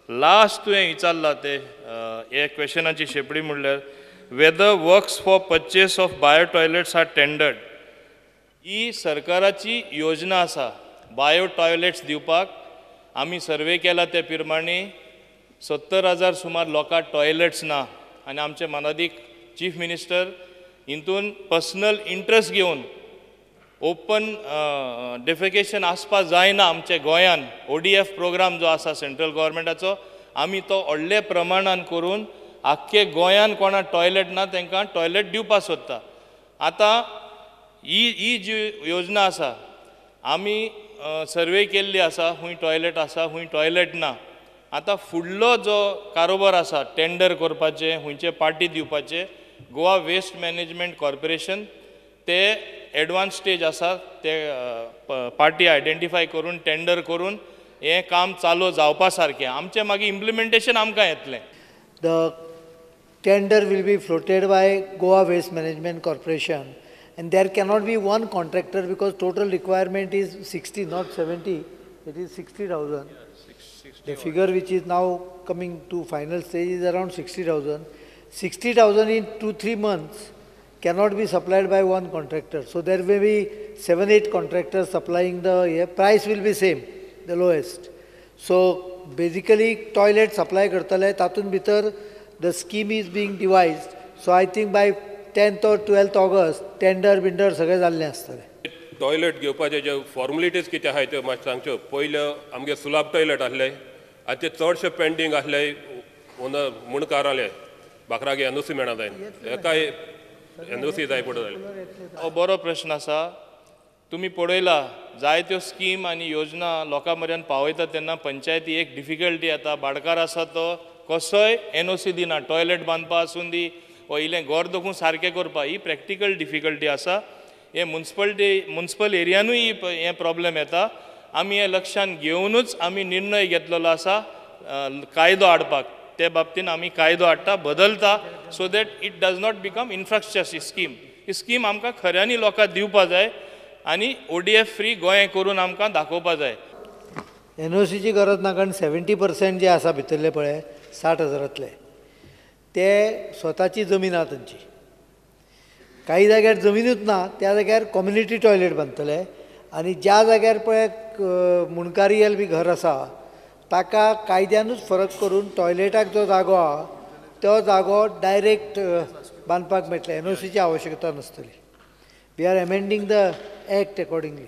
Last तुवें विचारला ते हे क्वेशनाची शेपडी म्हणल्यार whether works for purchase of bio toilets are tendered. ही सरकाराची योजना आसा बायो टॉयलेट्स दिवपाक. आमी सर्वे केला ते प्रमाणे 70,000 सुमार लोकांक टॉयलेट्स ना आनी आमचे मानादीक चीफ मिनिस्टर हितून पर्सनल इंट्रस्ट घेवन ओपन डेफिकेशन आसपा जायना आमच्या गोंयान. ODF programme जो आसा सेंट्रल गव्हर्मेंटाचो आमी तो व्हडले प्रमाणान करून आख्खे गोंयान कोणा टॉयलेट ना तांकां टॉयलेट दिवपाक सोदता. आतां ही ही जी योजना आसा आमी सर्वे केल्ली आसा, खूंय टॉयलेट आसा खूंय टॉयलेट ना. आतां फुडलो जो कारोबार आसा टेंडर करपाचें, खंयचे पार्टी दिवपाचें, गोवा वेस्ट मॅनेजमेंट कॉर्पोरेशन ते एडवान्स स्टेज आसा, ते पार्टी आयडेंटिफाय करून टेंडर करून हें काम चालू जावपा सारकें. आमचें मागीर इम्प्लिमेंटेशन आमकां येतलें. The tender will be floated by Goa Waste Management Corporation and there cannot be one contractor because total requirement is 60, not 70, it is 60,000. The figure which is now coming to final stage is around 60,000. 60,000 in 2-3 months cannot be supplied by one contractor. So there may be 7-8 contractors supplying the price will be same, the lowest. So basically toilet supply kartale, tatun bhitar the scheme is being devised. So I think by 10th or 12th August, tender binder सगळे जाल्ले आसतले. Toilet घेवपाचे जे formalities कितें आहाय त्यो मातशें सांगच्यो. पयले आमगे सुलाब टॉयलेट आसले आनी ते चडशे पेंडींग आसले, मुणकाराले बाकरागे एनओसी मेळना जाय, एकाय एनओसी जाय पडटा जालें. हो बरो प्रश्न आसा. तुमी पळयला जायत्यो स्कीम आनी योजना लोकां मेरेन पावयता तेन्ना पंचायती एक डिफिकल्टी येता. भाडकार आसा तो कसोय एनओसी दिना, टॉयलेट बांदपा आसूं दी वा इल्लें घर दखून सारकें करपा, ही प्रॅक्टिकल डिफिकल्टी आसा. हे मुन्सिपलिटी मुन्सिपल एरियानूय हें प्रॉब्लम येता. आमी हें लक्षान घेवनूच आमी निर्णय घेतलेलो आसा कायदो हाडपाक. ते बाबतीन आमी कायदो हाडटा, बदलता, so that it does not become infrastructure scheme. He scheme आमकां खऱ्यांनी लोकांक दिवपा जाय आनी ODF free Goa करून आमकां दाखोवपा जाय. एनओसीची गरज ना, कारण 70% जे आसा भितरले पळय 60,000 ते स्वताची जमीन आहा तांची. काही जाग्यार जमिनूच ना त्या जाग्यार कम्युनिटी टॉयलेट बांदतले आनी ज्या जाग्यार पळय मुणकारियल बी घर आसा ताका कायद्यानूच फरक करून टॉयलेटाक जो जागो आहा तो जागो डायरेक्ट बांदपाक मेळटले, एनओसीची आवश्यकता नासतली. We are amending the act accordingly.